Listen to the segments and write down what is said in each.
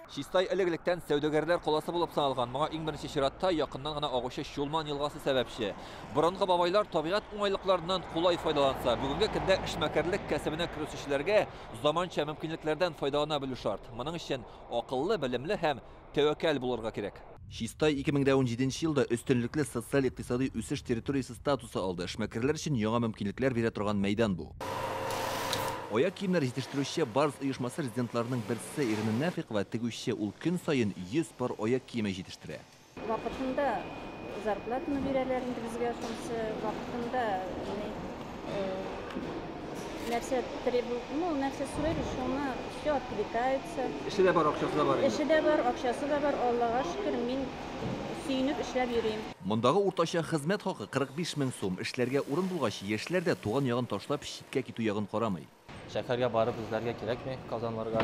Чистай элек-электән сәүдәгәрләр каласы булып саналган. Моңа иң беренче чиратта якыннан гына агучы Чулман елгасы сәбәпче. Борынгы бабайлар табигать уңайлыкларыннан кулай файдаланса, бүгенге көндә эшмәкәрлек кәсебенә керешүчеләргә заманча мөмкинлекләрдән файдалана белү шарт. Моның өчен акыллы, белемле һәм тәвәккәл булырга кирәк. Чистай 2017 елда өстенлекле социаль-икътисади үсеш территориясе статусы алды. Эшмәкәрләр өчен яңа мөмкинлекләр бирә торган мәйдан бу. Аяк киемнәр җитештерүче Барс оешмасы резидентларының берсе Ирина Нәфикова тегүче, ул көн саен 100 пар аяк киеме җитештерә. Вакытында зарплатаны бирәләр инде безгә, шунысы вакытында нәрсә требу, ну, нәрсә сорыйбыз, шуны все откликаются. Эше дә бар, акчасы да бар. Эше дә бар, акчасы да бар, Аллага шөкер, мин сөенеп эшләп йөрим. Мондагы уртача хезмәт хакы 45 мең сум. Эшләргә урын булгач, яшьләр дә туган ягын ташлап читкә китү ягын карамый. Шәһәргә барып эзләргә кирәкми, Казанларга.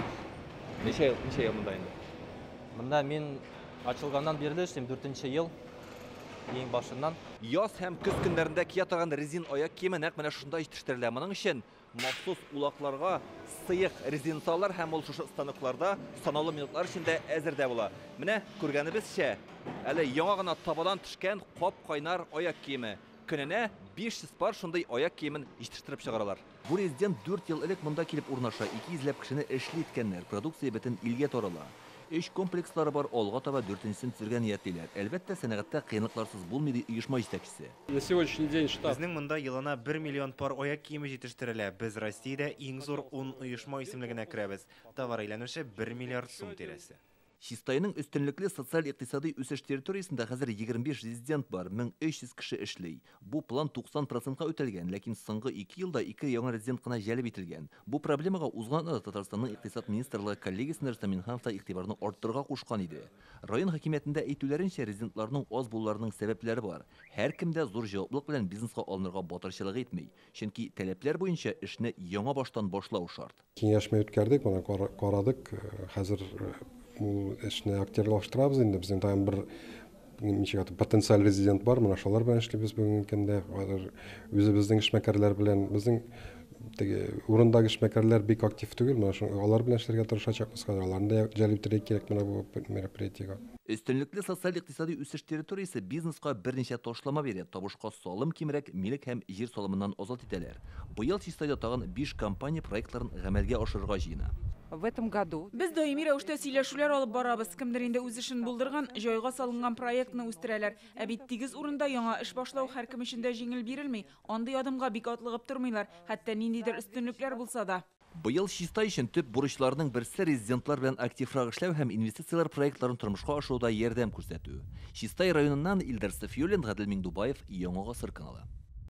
Ничә ел монда инде? Монда мин ачылганнан бирле эшлим, 4нче ел, иң башыннан. Яз һәм көз көннәрендә кия торган резин аяк киеме нәкъ менә шушында җитештерелә. Моның өчен махсус улакларга сыек резин салалар һәм ул шушы станокларда санаулы минутлар эчендә әзер дә була. Менә күргәнебезчә, әле яңа гына табадан төшкән кап-кайнар аяк киеме. Көненә 500 пар шундый аяк киемен җитештереп чыгаралар. Бу резидент 4 ел элек монда килеп урнаша, 200 ләп кешене эшле иткәннәр. Продукция бөтен илгә тарала. Өч комплекслары бар, алга таба 4-нчесен төзергә ниятлиләр. Әлбәттә, сәнәгатьтә кыенлыкларсыз булмый, ди оешма җитәкчесе. На сегодняшний день штат. Безнең монда елына 1 миллион пар аяк киеме җитештерелә. Без Россиядә иң зур 10 оешма исемлегенә керәбез. Товар әйләнеше 1 миллиард сум тирәсе. Чистайның өстенлекле социаль-икътисади үсеш территориясендә хәзер 25 резидент бар, 1300 кеше эшли. Бу план 90%-ка үтәлгән, ләкин соңгы 2 елда 2 яңа резидент кына җәлеп ителгән. Бу проблемага узган атнада Татарстанның икътисад министрлыгы коллегиясендә Рөстәм Миңнеханов та игътибарны арттырырга кушкан иде. Район хакимиятендә әйтүләренчә, резидентларның аз булуларының сәбәпләре бар. Һәркем дә зур җаваплылык белән бизнеска алынырга батырчылык итми, чөнки таләпләр буенча эшне яңа баштан башлау шарт. Киңәшмә үткәрдек, моны карадык. Хәзер ул эшне активлаштырабыз инде. Безнең тагын бер ничек атып потенциаль резидент бар, менә шулар белән эшлибез бүгенге көндә. Хәзер үзебезнең эшмәкәрләр белән, безнең теге урындагы эшмәкәрләр бик актив түгел, менә шул алар белән эшләргә тырышачакбыз хәзер. Аларны да җәлеп итәргә кирәк менә бу мероприятиегә. Өстенлекле социаль-икътисади үсеш территориясе бизнеска берничә ташлама бирә, табышка салым кимрәк, милек һәм җир салымыннан азат итәләр. Быел Чистайда тагын 5 компания проектларын гамәлгә ашырырга җыена. В этом году Без даими рәвештә сөйләшүләр алып барабыз. Кемдер инде үз эшен булдырган, җайга салынган проектны үстерәләр. Ә бит тигез урында яңа эш башлау һәркем өчен дә җиңел бирелми. Андый адымга бик атлыгып тормыйлар, хәтта ниндидер өстенлекләр булса да. Быел Чистай өчен төп бурычларның берсе резидентлар белән активрак эшләү һәм инвестицияләр проектларын тормышка ашыруда ярдәм күрсәтү. Чистай районыннан Илдар Сафиуллин, Гадел Миңдубаев, Яңа Гасыр каналы.